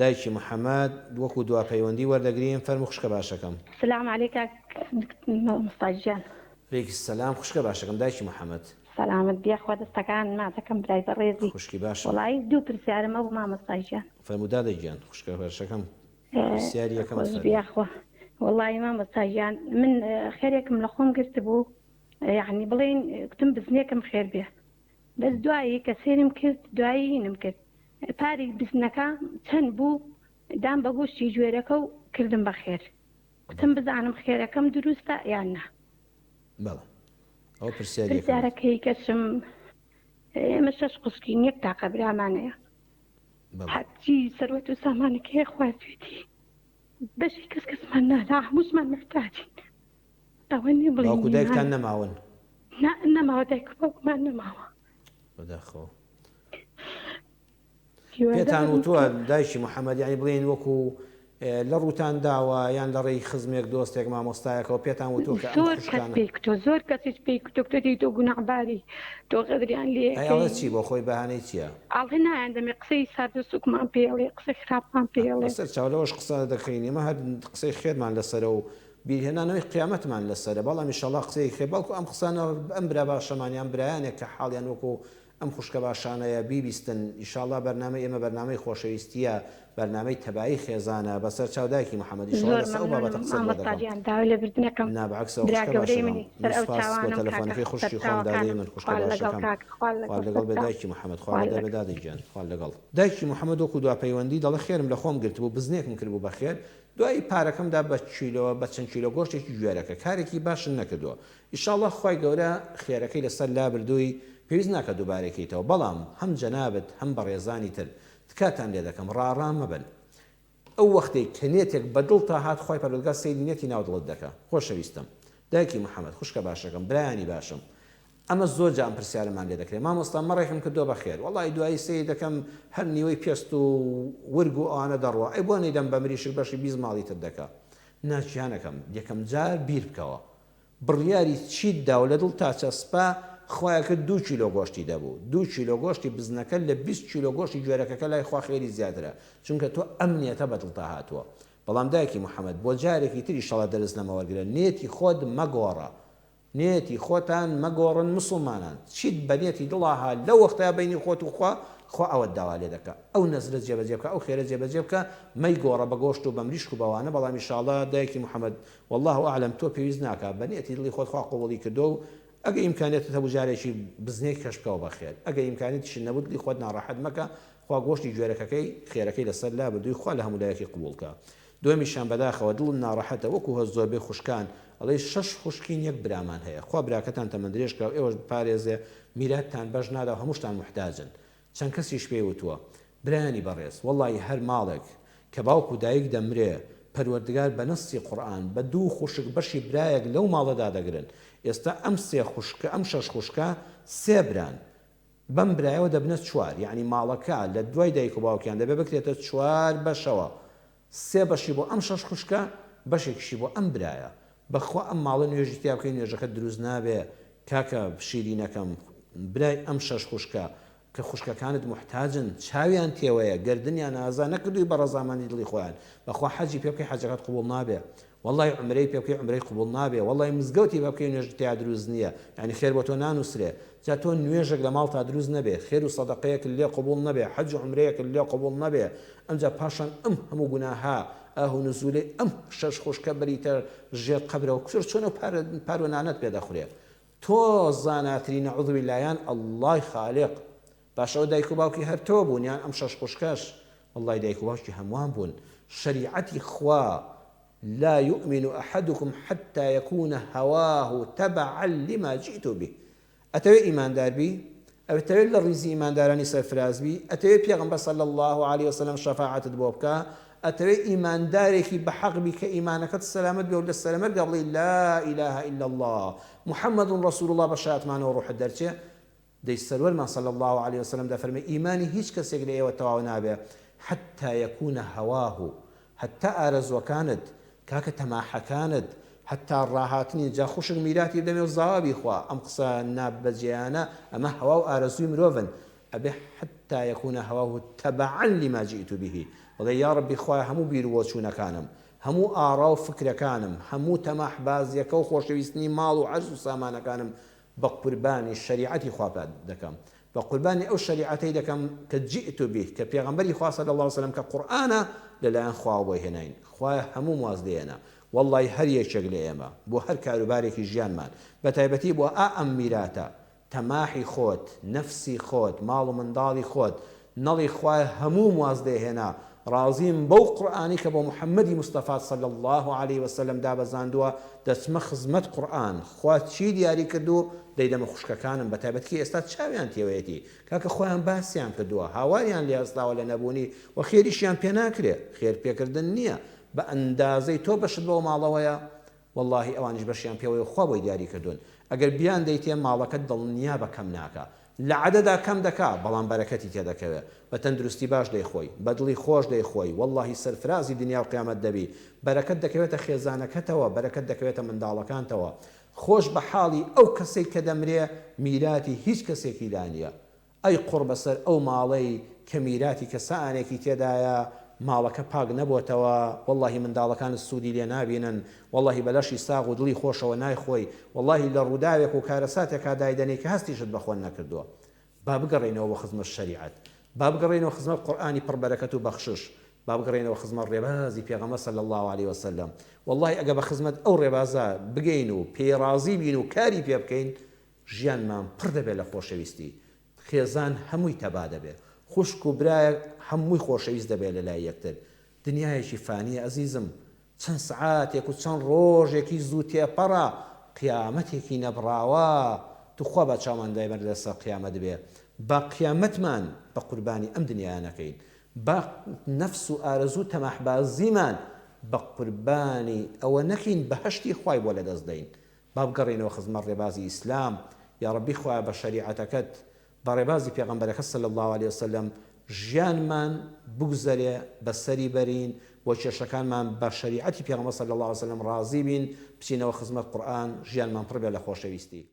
دایکی محمد وەکو دوا پەیوەندی وەردەگرین فەرموو خوشکە باشەکەم. سلام علیک کاک مامۆستا گیان. علیکی سلام خوشکە باشەکەم دایکی محمد. سەلامەت بی یاخوا دەستەکانت ماچەکەم برای بەڕێزی. خوشکی باشم. وەڵایی دوو پرسیارم هەبوو مامۆستا گیان. فەرموو دادە گیان خوشکە باشەکەم پرسیاری یەکەمت خۆش بی فەرموو. یاخوا وەڵایی مامۆستا گیان من خێرێکم لە خۆم گرتبوو یەعنی بڵێین کوتم بزنێکم خێر بێ بەس دوایی کە سێرم کرد دوایی هینم کرد پاری بزنەکە چەند بوو دام بە گۆشتی گوێرەکە و کردم بە خێر کوتم بزانم خێرەکەم دروستە یان نا. بەڵێ ئەوە پرسیاری یەکەمت. پرسیارەکەی کەشم ئێمە شەش خوشکین یەک تاقە برامان هەیە بەڵێ. هەرچی سەروەت و سامانەکەی خواردوێتی بەشی کەس کەسمان نادا هەمووشمان محتاجین ئەوە نیە بڵێین باوک و دایکتان نیمان. نەماون؟ نا نەماوە دایک و باوکمان نەماوە. بەداخەوە. پێتان هیوادارم وتووە کە. دایکی محەمەد یانی بڵێین وەکو لە ڕووتان داوە یان لە ڕێی خزمێک دۆستێک مامۆستایەکەوە پێتان وتووە کە ئەم زۆر کەس خوشکانە. پێی کوتوە زۆر کەسیش پێی کوتوە کوتویەتی تۆ گوناحباری تۆ غەدریان لێ ئەی ئەڵێ ئەکەی. چی بۆ خۆی بەهانەی چیە؟ ئەڵێ نایان دەمێ قسەی سارد و سوکمان پێ ئەڵێ قسەی خراپمان پێ ئەڵێ. بەسەر چاو لەوەش قسە دەکەین ئێمە هەر قسەی خێرمان لەسەرە و بیرهێنانەوەی قیامەتمان لەسەرە بەڵام ئیشەڵا قسەی خێر بەڵکو ئەم قسانە ئەم برا باشەمان یان برایانێک کە حاڵیان وەکو ئەم خوشکە باشانەیە بیبیستن ئیشاڵا بەرنامەی ئێمە بەرنامەی خۆشەویستیە بەرنامەی تەبایی خێزانە بەسەر چاو دایکی محمد ئیشەڵا زۆر لەسەر ئەو بابەتە مەمنونم قسەت بۆ مامۆستا دەکەم گیان داوای لێبوردنەکەم نا بەعەکسەوە برا خوشکە گەورەی باشەکەم منی من سەر ئەو سوپاس بۆ چاوانم کاکە تەلەفۆنەکەی سەر خوشکی خۆم دادەی چاوەکانم من خوشکە خوا لەگەڵ باشەکەم کاکە خوا خوا لەگەڵ لەگەڵ سەر بێ چاو دایکی محمد خوا خوا لەگەڵ بێ لەگەڵ. دادە گیان خوا لەگەڵ. دایکی محمد وەکو دوا پەیوەندی دەڵێ خێرم لە خۆم گرتبوو بزنێکم کردبوو بە خێر دوایی پارەکەم دا بە کیلۆ بە چەند کیلۆ گۆشتێکی گوێرەکە کارێکی باشت نەکردووە ئیشاڵا خوای گەورە خێرەکەی لەسەر لابردووی پێویست ناکات دووبارەی کەیتەوە بەڵام هەم جەنابت هەم بەڕێزانی تر تکاتان لێ دەکەم ڕاڕا مەبن ئەو وەختەی کە نێتێک بە دڵتا هات خوای پەروەردگار سەیری نێتی ناو دڵت دەکا خۆشەویستم دایکی محمد خوشکە باشەکەم برایانی باشم ئەمە زۆر جا ئەم پرسیارەمان لێ دەکرێ مامۆستا مەڕێکم کردووە بە خێر وەڵی دوایی سەیر دەکەم هەر نیوەی پێست و ورگ و ئەوانە دەڕوا ئەی بۆ نەیدەم بە مریشک بەشی 20 ماڵی تر دەکا نا گیانەکەم یەکەم جار بیر بکەوە بڕیاری چیت دا و لە دڵتا چەسپا، خوایە کرد دوو کیلۆ گۆشتی دەبوو، دوو کیلۆ گۆشتی بزنەکە لە 20 کیلۆ گۆشتی گوێرەکەکە لای خوا خێری زیاترە، چونکە تۆ ئەم نیەتە بە دڵتا هاتووە. بەڵام دایکی محمد بۆ جارێکی تر ئیشەڵا دەرس لەمە وەرگرە، نێتی خۆت مەگۆڕە، نێتی خۆتان مەگۆڕن مسوڵمانان، چیت بە نێتی دڵا هات لەو وەختەیا بەینی خۆت و خوا، خوا ئەوەت داوا لێ دەکا ئەو نەزرە جێبەجێ بکە ئەو خێرە جێبەجێ بکە مەیگۆڕە بە گۆشت و بە مریشک و بەوانە بەڵام ئیشاڵا دایکی محمد واللە اعلم تۆ پێویست ناکا بە نیەتی دڵی خۆت خوا قبوڵی کردووە و ئەگە ئیمکانیەتت هەبوو جارێکی بزنێک کەش بکەوە بەخێر ئەگە ئیمکانیتیشت نەبوو دڵی خۆت ناڕەحەت مەکە خوا گۆشتی گوێرەکەکەی خێرەکەی لەسەر لابردووی خوا لە هەموو لایەکی قبوڵ کا دووەمیشیان بەداخەوە دڵم ناڕەحەتە وەکو هەست زۆربەی خوشکان ئەڵێی شەش خوشکین یەک برامان هەیە خوا براکەتان تەمەندرێژ کا و ئێوەش بپارێزێ میراتتان بەش نادا و هەمووشتان موحتاجن چەند کەسیش پێی وتووە برایانی بەڕێز وەڵاهی هەر ماڵێک کە باوک و دایک دەمرێ پەروەردگار بە نەسی قورئان بە دوو خوشک بەشی برایەک لەو ماڵەدا دەگرن ئێستا ئەم سێ خوشکە ئەم شەش خوشکە سێ بران بەم برایەوە دەبنە چوار یەعنی ماڵەکە لە دوای دایک و باوکیان دەبێ بکرێتە چوار بەشەوە سێ بەشی بۆ ئەم شەش خوشکە بەشێکیشی بۆ ئەم برایە بەخوا ئەم ماڵە نوێژی تیا بکەی نوێژەکەت دروست نابێ کاکە شیرینەکەم برای ئەم شەش خوشکە کە خوشکەکانت موحتاجن چاویان تێوەیە گەردنیان ئازا نەکردووی بە ڕەزامەندی دڵی خۆیان بەخوا حەجی پێ بکەی حەجەکەت قبوڵ نابێ وەڵای عومرەی پێ بکەی عومرەی قبوڵ نابێ وەڵای مزگەوتی پێ بکەی نوێژت تیا دروست نییە یانی خێر بۆ تۆ نانوسرێ جا تۆ نوێژێک لە ماڵتا دروست نەبێ خێر و سەدەقەیەکت لێ قبوڵ نەبێ حەج و عومرەیەکت لێ قبوڵ نەبێ ئەمجا پاشان ئەم هەموو گوناهە ئاه و نزولەی ئەم شەش خوشکە بەریتە ژێر قەبرەوە کچۆ چۆن ئەو پارە پاروە نانەت پێ دەخورێ تۆ زاناترینە عوزبی لایان اللە ی خالق باشە ئەوە دایک و باوکی هەر تۆ بوون یان ئەم شەش خوشکەش وەڵای دایک و باوکی هەمووان بوون شەریعەتی خوا لا یؤمن احدکم حتی یکون هواه تبعا لما جئت به ئەتەوێ ئیماندار بی ئەتەوێت لە ڕیزی ئیماندارانی سەرفراز بی ئەتەوێ پێغەمبەر صلی اللە علیە وسلم شەفاعەتت بۆ بکا ئەتەوێ ئیماندارێکی بەحەق بی کە ئیمانەکەت سەلامەت بێ و لە سەرەمەرگا بڵێی لا الە الا اللە محمد رسول اللە بە شایەتمانەوە ڕوحت دەرچێ دەی سەروەرمان صلی اللە علیە وسلم دەفەرمێ ئیمانی هیچ کەسێک لە ئێوە تەواو نابێ حتی یکون هواه هەتا ئارەزوەکانت کاکە تەماحەکانت هەتا ڕاهاتنی جا خوشک میراتی بدەمێ و زاوا بیخوا ئەم قسە نابەجێیانە ئەمە هەوا و ئارەزوی مرۆڤن ئەبێ حتی یکون هواه تبعا لما جئت به. بڵێ یاڕەبی خوایە هەموو بیروبۆچوونەکانم، هەموو ئاڕا و فکرەکانم، هەموو تەماحبازیەکە و خۆشەویستنی ماڵ و عەرز و سامانەکانم بە قوربانی شەریعەتی خوا دەکەم، بە قوربانی ئەو شەریعەتەی دەکەم کە جئت به کە پێغەمبەری خوا صلی اللە علیە وسلم کە قورئانە لەلایەن خواوە بۆی هێناین، خوایە هەمووم واز لێهێنە، وەڵڵای هەر یەکێک لە ئێمە بۆ هەر کاروبارێکی ژیانمان بەتایبەتی بۆ ئا ئەم میراتە تەماحی خۆت، نەفسی خۆت، ماڵ و منداڵی خۆت، نەڵی خوایە هەمووم واز لێ هێنا، ڕازیم بەو قورئانەی کە بۆ محمدی مستەفات صلی اللە علیە وسلم دابەزاندووە، دەچمە خزمەت قورئان، خوا چی دیاری کردوو دەیدەمە خوشکەکانم بەتایبەت کە ئێستا چاویان تێوەیەتی، کاکە خۆیان باسیان کردووە، هاواریان لێ هەستاوە لە نەبوونی و خێریشیان پێ ناکرێ، خێر پێکردن نییە بە ئەندازەی تۆ بەشت بەو ماڵەوەیە، وەڵاهی ئەوانیش بەشیان پێوەیە و خوا بۆی دیاری کردوون ئەگەر بیان دەیتێ ماڵەکەت دڵنیابە کەم ناکا لە عەدەدا کەم دەکا بەڵام بەرەکەتی تێدەکەوێ بە تەندروستی باش دەیخۆی بە دڵی خۆش دەیخۆی وەڵاهی سەرفرازی دنیا و قیامەت دەبی بەرەکەت دەکەوێتە خێزانەکەتەوە بەرەکەت دەکەوێتە منداڵەکانتەوە خۆش بە حاڵی ئەو کەسەی کە دەمرێ میراتی هیچ کەسێکی لا نیە ئەی قوڕ بەسەر ئەو ماڵەی کە میراتی کەسانێکی تێدایە ماڵەکە پاک نەبۆتەوە وەڵاهی منداڵەکانت سوودی لێ نابینن وەڵاهی بە لەشی ساغ و دڵی خۆشەوە نایخۆی وەڵاهی لە ڕووداوێک و کارەساتێکا دایدەنێی کە هەستیشت بە خۆت نەکردووە با بگەڕێینەوە بۆ خزمەت شەریعەت با بگەڕێینەوە خزمەت قورئانی پڕ بەرەکەت و بەخشش با بگەڕێینەوە خزمەت ڕێبازی پێغەمبەر صلی اللە علیە وسلم وەڵاهی ئەگەر بە خزمەت ئەو ڕێبازە بگەین و پێی ڕازی بین و کاری پێ بکەین ژیانمان پڕ دەبێت لە خۆشەویستی، خێزان هەمووی تەبا دەبێت، خوشک و برایەک هەمووی خۆشەویست دەبێت لەلای یەکتر، دنیایەکی فانیە ئەزیزم، چەند سەعاتێک و چەند ڕۆژێکی زوو تێپەڕە، قیامەتێکی نەبڕاوە، توخوا با چاومان دایمە لەسەر قیامەت بێ، با قیامەتمان بە قوربانی ئەم دنیایە نەکەین، با نەفس و ئارەزوو تەماحبازیمان بە قوربانی ئەوە نەکەین بەهەشتی خوای بۆ لەدەست دەین، با بگەڕێینەوە خزمەت ڕێبازی ئیسلام یاڕەبی خوایە بە شەریعەتەکەت بە ڕێبازی پێغەمبەرەکەت صلی اللە علیە وسلم ژیانمان بگوزەرێ بەسەری بەرین بۆ کێشەکانمان بە شەریعەتی پێغەمبەر صلی اللە علیە وسلم ڕازی بین بچینەوە خزمەت قورئان ژیانمان پڕ بێ لە خۆشەویستی.